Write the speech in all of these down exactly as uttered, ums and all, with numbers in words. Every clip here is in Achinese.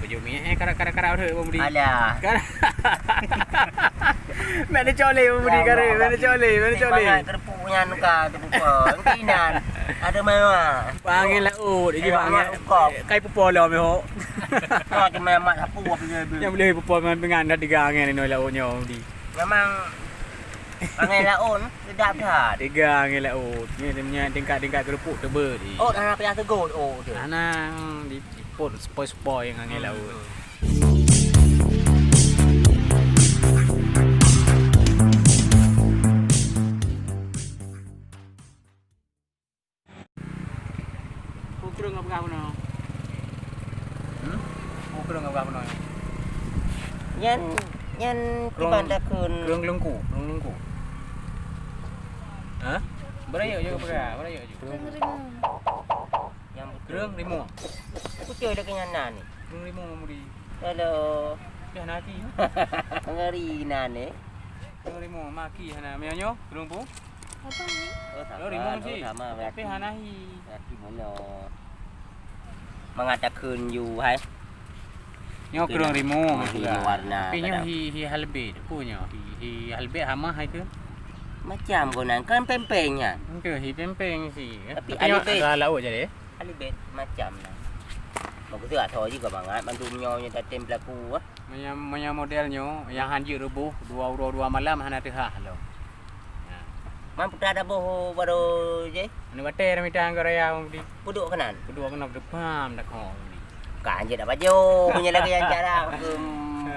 Jom, eh, karak-karak-karak rhot, Bang Budi. Alah. Karak. Mak dia colek, Bang Budi, karak. Mak dia colek, mak dia colek. Mangat keurupuk nyan ka teubuka. Engki nan. Ada mama. Bang angin laut, ini bang angin. Kai pupo lom, yo. Ha, cuma mak sapu apa dia. Yang boleh pupo dengan dengan dah tiga angin ni laut nyo, Bang Budi. Memang angin laut sedap that. Tiga angin laut. Ni dia punya tingkat-tingkat keurupuk teubeut. Oh, hana payah teugôt. Oh, tu. Hana di Pot sepoi-sepoi ngon angin laut. Peue kreueng ka peugah bunoe? Hmm? Peue kreueng ka peugah bunoe? Nyan, nyan kiban takheun. Kreueng leungku, kreueng leungku. Ha? Beurayeuk je ka peugah, beurayeuk je. Kreueng rimueng. Nyang beutôi. Kreueng rimueng. Beutôi lagèe nyan na ni. Kreueng rimueng, Bang Budi. Halo. Dah hana hati. Ngeri na ni. Kreueng rimueng, maki hana. Meunyoe nyoe, kreueng peue? Apa ni? Oh, sama. Kreueng rimueng cit. Sama, tapi hana hi. Hati mana? Mangat takheun ju hai. Nyoe kreueng rimueng. Hi warna. Tapi nyoe hi, hi halbet. Peue nyoe? Hi, hi halbet hama hai ke? Macam keunan kan pempeng nyan. Entu hi pempeng si. Tapi nyoe halbet. Ada lauk jadi. Alibet macam na. Maksud asoe jih ka mangat mandum nyoe nyang tatem pelaku ah. Meunyoe, meunyoe model nyoe nyang han jeuet ruboh dua uroe dua malam hana teuhah lom. Nah. Man putra daboh baru je. Anu batèe dah mita angkat raya Bang Budi. Puduk keunan. Puduk keunan depan dah kong Bang Budi. Kan je dah pajoh, punya lagi yang cara ke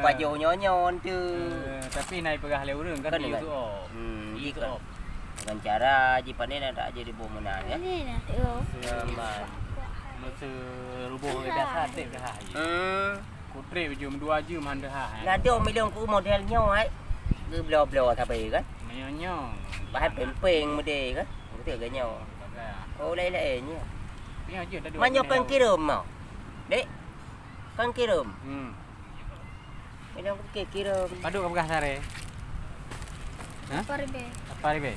pajoh nyoe nyoe tu. Eh, tapi na ipeugah lé ureueng kan. Kan dia tu oh. Hmm, dia tu oh. Dengan cara ji pandai nak tak jadi boh menang ya. Ini nak tengok. Aman. Masa ruboh biasa tak dah. Hmm. Kutrek jam dua jam han dah. Lado milong ku model nyoe ai. Geublo-blo sabe kan. Nyoe nyoe. Bahan pempeng mede kan. Betul ke nyoe? Oh lain-lain nyoe. Nyoe je tadi. Manyoe kan kirim mau. Dek. Kan kirim. Hmm. Inong kukira. Padub ka peugah sare? Ha? Apa ribèe? Apa ribèe?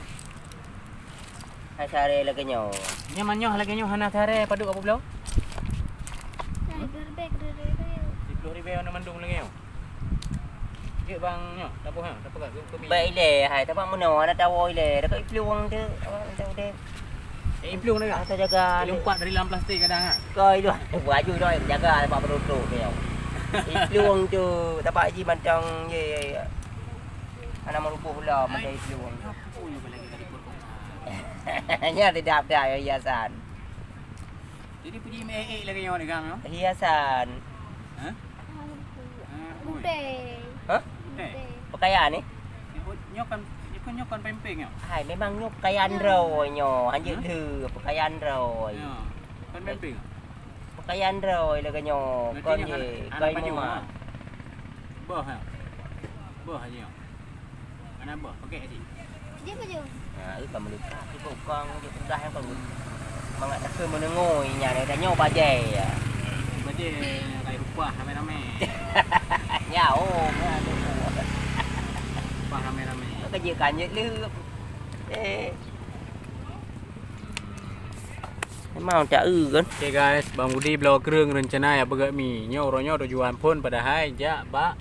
Hai sare lagèe nyoe. Nyoe manyoh lagèe nyoe hana sare padub apa bloe? Hai, dua ribèe, dua ribèe. Siplôh ribèe hana mandum lagèe nyoe. Jeuet bang nyoe, tak apa ha, tak apa kat kami. Baik ilèe hai, tak apa meunoe hana tawoe ilèe. Dekat iplueng tu, awak macam tu. Eh, iplueng dah. Asa jaga. Lompat dari dalam plastik kadang ah. Kau itu baju tu jaga dapat penutup dia. Iplueng tu tempat ji mantong ye. Anak merupuh pula macam iplueng. Apa yang lagi tadi pun. Nya tidak ada hiasan. Jadi puji meh lagi nyawa ni kang. Hiasan. Hah? Udeng. Hah? Udeng. Pakaian ni? Nyoe kan, nyoe kan, nyoe kan pempeng nyoe. Hai, memang nyoe pakaian droe nyoe. Hanjeuet lé pakaian droe. Ya. Kan pempeng. Pakaian droe lagèe nyoe. Kon je, kai muma. Boh ha. Boh aja. Mana boh? Pakai aja. Dia baju. Ha, itu kan meluka. Itu kong je peugah yang bagus. Mangat takheun meunengoi nyan, dah nyoe bajai ya. Bajai kai upah ramai-ramai. Ya, oh, mana tu. Upah ramai-ramai. Kerja kanjut lu. Eh. Memang tak eu kan. Okay guys, Bang Budi bloe kreueng rencana jak peugöt mi. Nyoe uroe nyoe tujuan phon padahai jak bak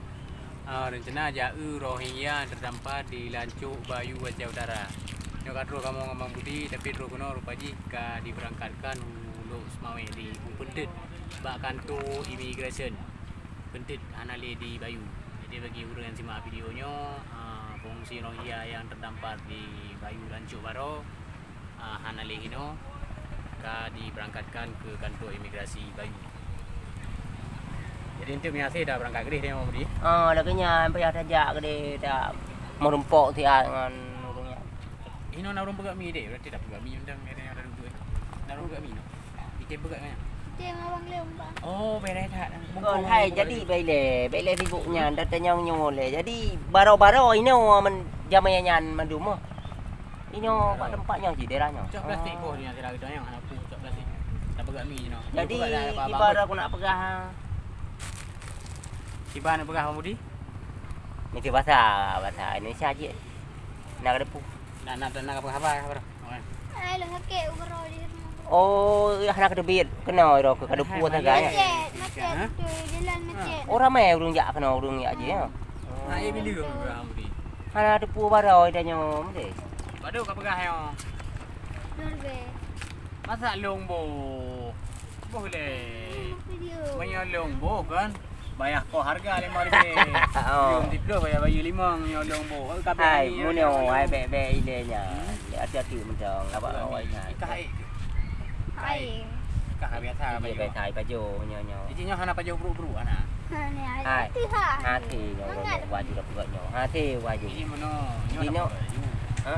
Ah, rencana jak eu Rohingya terdampar di Lancok Bayu Aceh Utara. Nyoe ka troh kamoe ngon Bang Budi, tapi troh keunoe rupa jih ka diberangkatkan u Lhokseumawe di u Peunteut bak kanto imigresen Peunteut hana lé di Bayu. Jadi bagi ureueng nyang simak video nyoe, ah, pengungsi Rohingya yang terdampar di Bayu Lancok baroe, ah, hana lé inoe ka diberangkatkan ke kantor imigrasi Bayu. Jadi enteuk meunyo hase dah berangkat keudeh deh, Bang Budi? Ah, lagèe nyan payah tajak keudeh, dak meurumpok siat ngon ureueng nyan. Inoe na ureueng peugöt mi deh, berarti dak peugöt mi undang, ada yang ada duduk eh. Na ureueng peugöt mi inoe. Item peugöt nyan. Item abang lé umpang. Oh, beres that. Kon hai jadi bailè, bailè sibuk nyan, dak tanyong nyoe lé. Jadi baro-baro inoe men jamé nyan mandum. Inoe bak teumpat nyoe cit daerah nyoe. Cok plastik boh nyan sira gitu nyang hana pu cok plastik. Dah peugah mi jinoe. Jadi kiban aku nak peugah. Kiban nak peugah Bang Budi? Nitih bahasa, bahasa Indonesia cit. Nak ada pu. Nak nak nak peugah haba haba. Ai lôn sakét uroe di rumah. Oh, hana keuteubiet keunoe droe keu ka dupeue sagai. Macet, macet, betul. Jalan macet. Oh, ramai ureueng jak keunoe, ureueng jak jih, ya. Nah, eh, bila ureueng Budi? Hana teupeu baroe tanyoe, meude. Padub ka peugah nyoe? Dua ribèe. Masa lôn boh? Boh lé. Meunyoe lôn boh kan, bayar koh harga lima ribèe. Oh. Lôn siplôh bayar bayeue limong, nyoe lôn boh. Hai, meunyoe hai bèk-bèk ilèe nyan. Hati-hati mantong, abang awai nyan. Ikah hai. Hai. Ikah biasa. Iya, biasa pajoh nyoe, nyoe. Jadi nyoe hana pajoh brôk-brôk hana. Hai. Hati nyoe, nyoe, nyoe, wajib dah peugah nyoe. Hati wajib. Jadi meunoe, nyoe. Ha?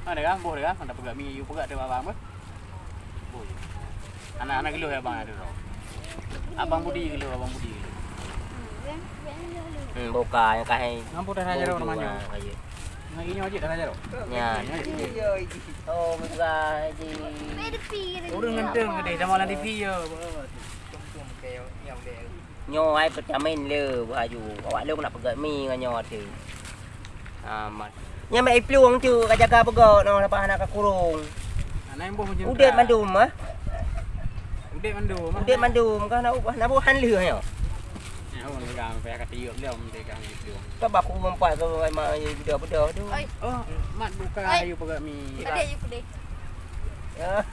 Ada kan, boh dah kan, ada peugah mi, you peugah tu abang apa? Boh. Anak-anak geuluh ya abang ada tu. Abang Budi geuluh, abang Budi geuluh. Hmm, buka yang kahai. Ngampu dah raja dah namanya. Nah, ini aja dah raja dah. Ya. Oh, buka di. Ureueng ganteng gede sama dalam T V ya. Nyoe ai peutamén le beuhaju. Awak lôn nak peugöt mi ngon nyoe tu. Amat. Nyan mak iplueng tu ka jaga beugöt noh lepas anak ka kurong. Anak yang boh macam Udép mandum ah. Udép mandum ah. Udép mandum ka nak ubah nak buhan leuh nyoe. Ya, orang pegang payah kata yuk dia mesti kang iplueng. Ka baku empat tu memang bedah-bedah tu. Oi. Oh, mat buka ayu peugöt mi. Ada yuk deh. Ya.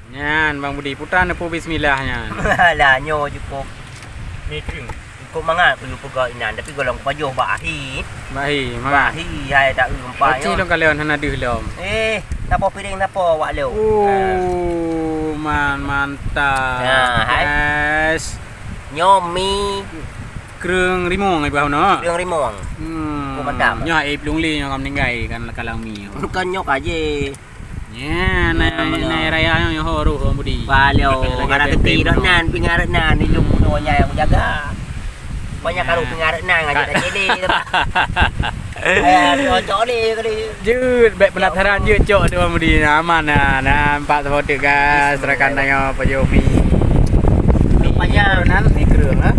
Nyan, Bang Budi, putra neupeu bismillah nyan. Alah, nyoe cukup. Cukup mangat peue peugah inan, tapi golom kupajoh bak ahi. Bak ahi, mangat. Bak ahi, hai tak eu empat. Oceh nyoe. Lôn kalon hana deuh lom. Eh, tapoh piring tapoh wak lôn. Oh, man, mantap. Nah, hai. Guys. Nyoe mi. Kreueng rimong ibadah nyoe. Kreueng rimong. Hmm. Oh, mantap. Nyoe ai pelung lé nyoe ka meuninggai kan kalang mi. Bukan nyoe ka je. Nya, nai, nai raya nyoe ho roh Bang Budi. Palo, ka rezeki dak nan, pingaret nan, ilung nyoe nyang jaga. Banyak karu pingaret nan ngajak dak jele tu. Ayah, cocok ni kali. Jeuet, bèk penasaran jeuet cok tu Bang Budi. Nah, aman nah. Nah, empat sepotik gas, rakan nyoe pajoh mi. Rupanya nan ni kreueng ah.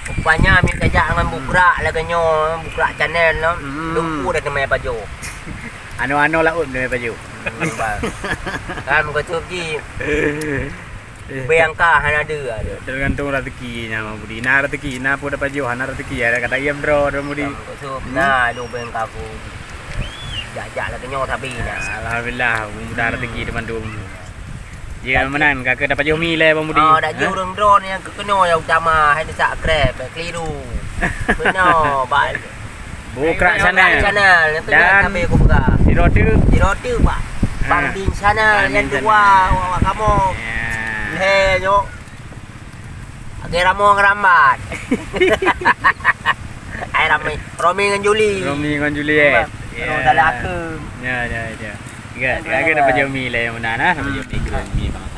Rupanya mi tajak ngan bukrak lagèe nyoe, bukrak channel no. Lumpur dah teumai pajoh. Ano-ano laôt nyoe pajoh. Kan meukeusut jih. Bèe angka hana deuh, aduh. Teugantung rezeki nyan Bang Budi. Na rezeki, na pun dapat pajoh, hana rezeki ya kata iem droe Bang Budi. Kan meukeusut na lu bèe angka ku. Jak-jak lagèe nyoe sabe nyan. Alhamdulillah, mudah rezeki teumandum. Ya meunan ka keu dapat pajoh mi lé Bang Budi. Oh, dak jih ureueng droe nyang keu keunoe nyang utama hai neusak kreb, keliru. Keunoe bak Bukrak Channel. Channel, nyang teuga dan sabe ku peugah. Di Rote. Di Rote, Pak. Ah. Bang Din Channel, Bang Din Channel. Nyang dua, awak kamoe. Ya. Lhèe nyoe. Agak ramo ngerambat. Ai ramai. Romi ngan Juli. Romi ngan Juliet. Memang. Ya. Dalam aku. Ya, ya, ya. Tiga, tiga dapat pajoh mi lé meunan ah, dapat pajoh mi, pajoh mi bang.